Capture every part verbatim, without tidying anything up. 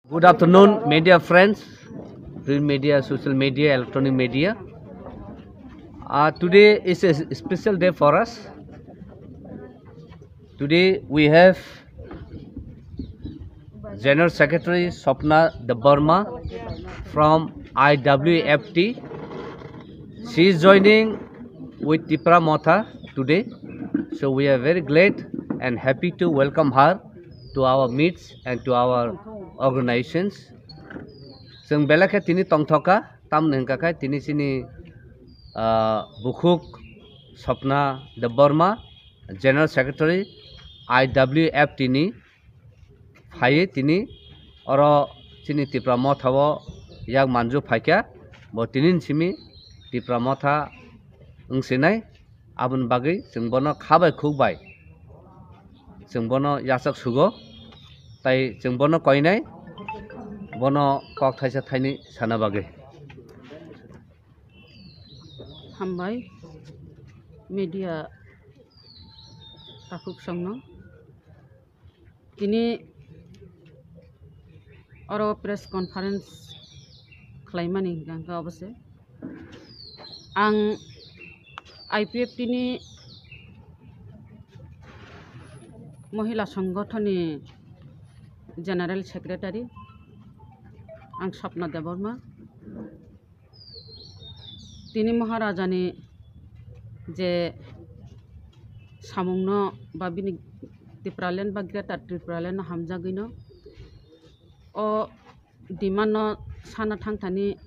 Good afternoon, media friends, print media, social media, electronic media. Uh, today is a special day for us. Today we have General Secretary Swapna Debbarma from I W F T. She is joining with Tipra Motha today. So we are very glad and happy to welcome her to our meets and to our organizations. Chwng belai khe tini tongthoka, tamni hwnkha khe tini chini, ah, bukhuk Swapna Debbarma, General Secretary I W F T ni phaiwi tini oro chini Tipra Motha o yak manju phaikha, bo tini ni simi Tipra Motha wng sinai, aboni bagwi chwng bono kha bai khuk bai chwng bono yachak sugo, tai chwng bono koinai, bono kok thaisa thaini sana bagwi. Hambai media takhuk songno. Tini oro press conference khlaimani hwnkha khe obo se. Ang I P F T ni Mohila Sangathani General Secretary, ang Swapna Debbarma. Tini Maharajani je samungno ba bini Tipraland ba Greater Tipraland no hamjagwino o demand no sana thangthani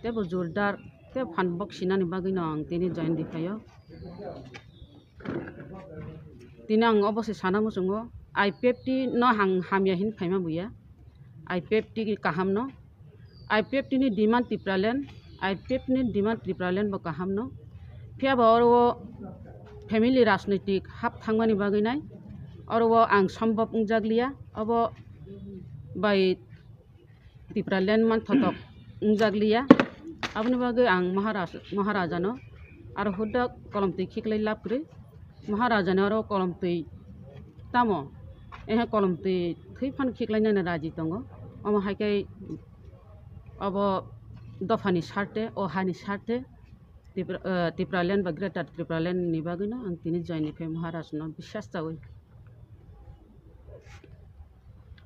tebo jordar tebo phan bok sinani bagwino ang tini join riphaio. Tini ang obo se sana muchungo, I P F T no ang hamya hin phaima buya. I P F T kaham no, I P F T ni demand Tipraland, I P F T ni demand Tipraland bo kaham no. Phiya ba oro o family rajnitik hap thangmani bagwi nai, oro o ang sombhob wngjak liya, obo bai Tipraland manthotok wngjak liya. Aboni bagwi ang Maharaj-, Maharajano aro hudda kolomtwi khiklai lab kwrwi. Maharajani oro kolomtwi tamo, ehe kolomtwi thwi phano khiklainani raji tongo. Omo hai khe obo dophani sarte, o hani sarte, Tipra-, eh, Tipraland ba Greater Tipraland ni bagwino ang tini join ni phe Maharaj no biswas chawi.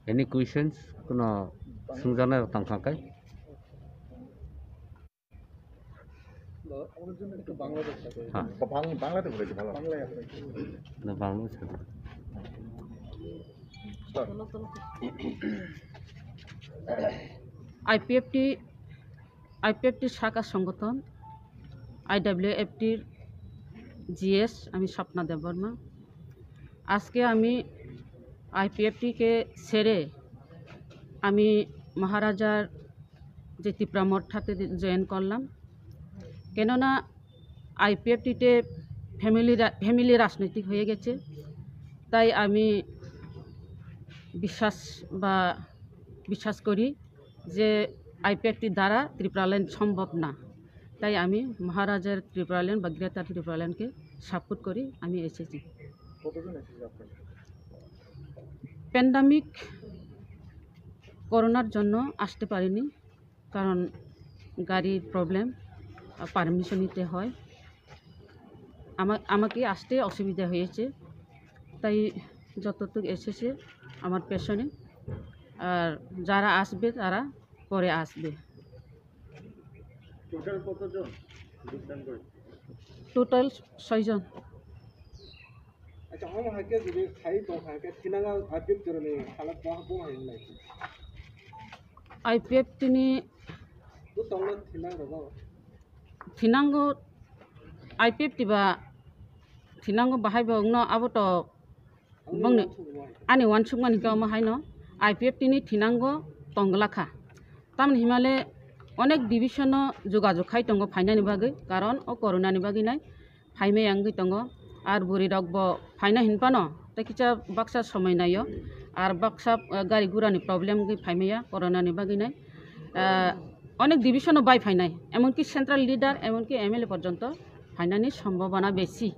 Any questions? Kuno sungjaknai rok tong kha khe? হ্যাঁ। বাং-, বাংলাতে বলেছি, ভালো। না, বাংলা ছাড়ো। IPFT, IPFT শাখা সংগঠন, আইডাব্লিউএফটির জিএস, আমি স্বপ্না দেববর্মা। আজকে আমি আইপিএফটিকে ছেড়ে আমি মহারাজার যে তিপ্রা মঠাতে জয়েন করলাম, কেননা আইপিএফটিতে ফ্যামিলি রা-, ফ্যামিলি রাজনৈতিক হয়ে গেছে, তাই আমি বিশ্বাস বা বিশ্বাস করি যে আইপিএফটি দ্বারা ত্রিপুরাল্যান্ড সম্ভব না, তাই আমি মহারাজার ত্রিপুরাল্যান্ড বা গ্রেটার ত্রিপুরাল্যান্ডকে সাপোর্ট করি, আমি এসেছি। কতজন এসেছে আপনার সাথে? প্যান্ডামিক করোনার জন্য আসতে পারিনি, কারণ গাড়ির প্রবলেম, পারমিশন নিতে হয়। আমা-, আমাকে আসতে অসুবিধা হয়েছে, তাই যতটুকু এসেছে আমার পেছনে। আর যারা আসবে, তারা পরে আসবে। টোটাল কতজন যোগদান করেছে? টোটাল ছয়জন। Acha, omo hai khe jodi khai tong kha khe thinang ang aipep jorani halak bo bo hai nai. Aipep tini bo tongna thinang rogo. Thinango aipep tiba thinango bahai bo wngno abo to bongni ani wansukmani khe omo haino aipep tini thinango tongla kha. Tamni himale onek division no jogajog khai tongo phainani bagwi, karon o corona ni bagwi nai phaimaya wngwi tongo. Ar bwrwi rok bo phaina hinphano tei kisa baksa somoi naio, ar baksa, ah, gari gura ni problem wngwi phaimaya corona ni bagwi nai, ah, onek division no bai phainai, emonki central leader, emonki M L A porjonto phainani sombhabona besi.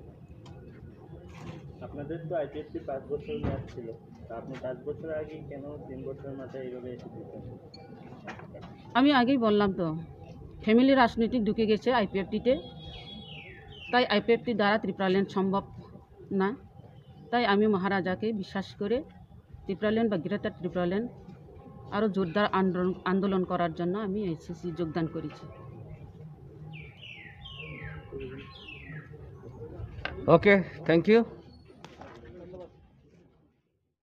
আপনাদের তো আইপিএফটি পাঁচ বছর মেয়াদ ছিল, আপনি পাঁচ বছর আগে কেন তিন বছরের মাথায় এইভাবে এসে দিতেন? আমি আগেই বললাম তো, ফ্যামিলি রাজনীতি ঢুকে গেছে আইপিএফটিতে, তাই আইপিএফটি দ্বারা ত্রিপুরাল্যান্ড সম্ভব না। তাই আমি মহারাজাকে বিশ্বাস করে ত্রিপুরাল্যান্ড বা গ্রেটার ত্রিপুরাল্যান্ড আরও জোরদার আন্দোলন আন্দোলন করার জন্য আমি এসএসসি যোগদান করেছি। Okay, thank you.